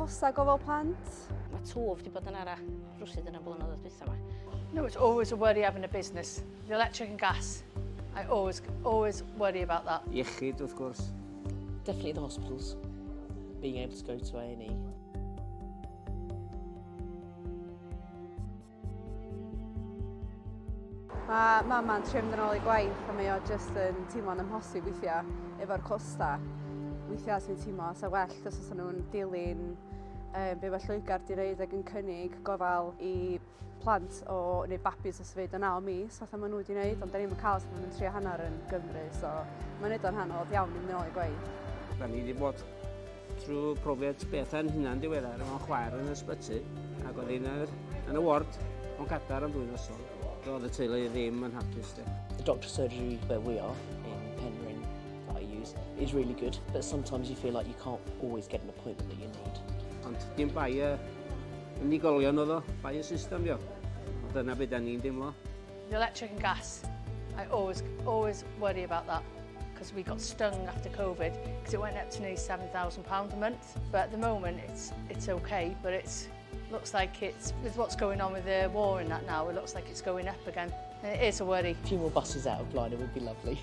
costa gofal plant. Mae twf wedi bod yn ara rwsyd yn y blynyddoedd dwytha yma. No, it's always a worry having a business. The electric and gas, I always, always worry about that. Iechyd, wrth gwrs. Definitely the hospitals. Being able to go to A&E. Mae mama'n trio mynd yn ôl i gwaith a mae o jyst yn teimlo'n amhosib weithiau efo'r costa. Weithiau sy'n teimlo sa well os oes nhw'n dilyn um, be mae Lloegr di wneud ac yn cynnig gofal i plant o, neu babis os fyd o 9 mis, fatha maen nhw wedi wneud, ond da ni'n cael os maen nhw'n 3 hanner yn Gymru, so mae'n neud o'n anodd iawn i mynd yn ôl i gwaith. Da ni wedi bod trwy profiad beth yn hunan diweddar efo'n chwaer yn y ysbyty ac oedd hi'n yr, yn y ward o'n cadar am ddwy noson. Doedd y teulu ddim yn hapus de. The doctor surgery where we are in Penrhyn that I use is really good, but sometimes you feel like you can't always get an appointment that you need. Ond dim bai y unigolion oedd o, bai y system dio. Dyna beth da ni'n deimlo. The electric and gas, I always, always worry about that because we got stung after COVID because it went up to nearly £7,000 a month. But at the moment it's okay, but it's looks like it's, with what's going on with the war and that now, it looks like it's going up again. And it is a worry. A few more buses out of Blaenau would be lovely.